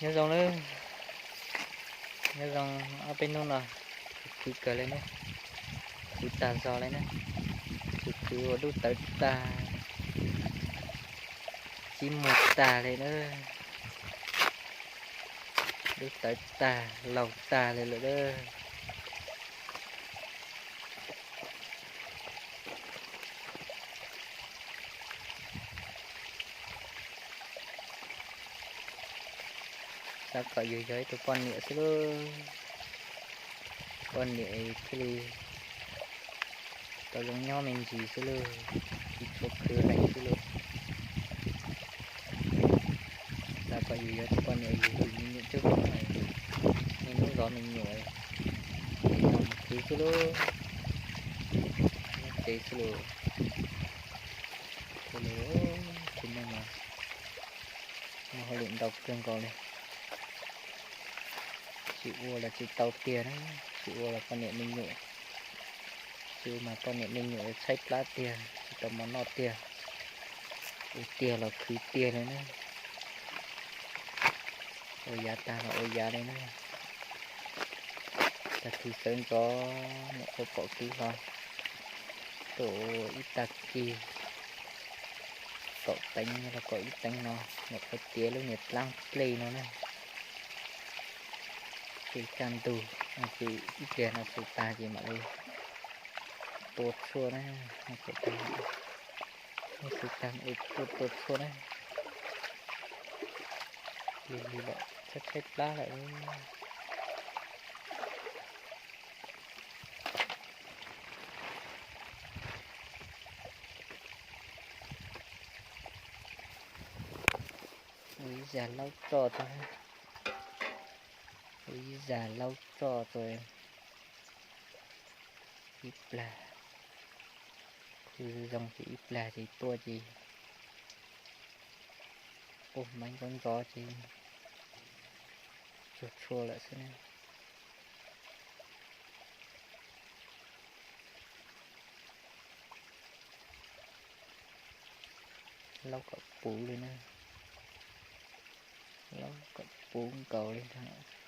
Nyob zoo nawb, nyob zoo ob peb hnub no, khwv khwv kawg li na, khwv tag zog li na, khwv khwv ua dub tawv tag, tsib muag tag li na, dub tawv tag laug tag li lawm na. Xav kom yus yog ib tug poj niam xwb lauj, poj niam thiaj li tau zoo nyob me ntsis xwb lauj, tsis tshua khwv heev xwb lauj. Xav kom yus yog tus poj niam yus yus me nyuam coob coob, niaj hnub zov me nyuam, es no mus khwv xwb lauj, nyob tsev xwb lauj. Thiaj li tsis muaj, muaj hauj lwm ntau kawg nkaus li. Tsis ua los tsis tau tiag na, tsis ua los poj niam me nyuam, tsis ua mas poj niam me nyuam tshaib plab tiag, tsis tau mov noj tiag, ua tiag los khwv tiag li na. Ua yav tag los ua yav li na. Tag kis sawv ntxov nyuam qhuav pom kwv hlo, tuaj ua ib tag kis kaum teev los kaum ib teev no, nyuam qhuav tiav lub niag dlaab dlej no na. Ces kaj ntug, ces ib pliag no xub tag ces mam li tua tshuaj na, xub tag mam li tuaj tua tshuaj na. Lig lig lawm, tshaib tshaib plab lawm. Ua ib zag laub tsoj tau, ua ib zag laub tsoj tau. Ib plag, khwv zoo ces ib plag ces tuaj ces, ua maiv ntxov ntxov ces tsuag tshuaj lawm xwb na. Laub kom puv li na, laub kom puv nkaus li ntag.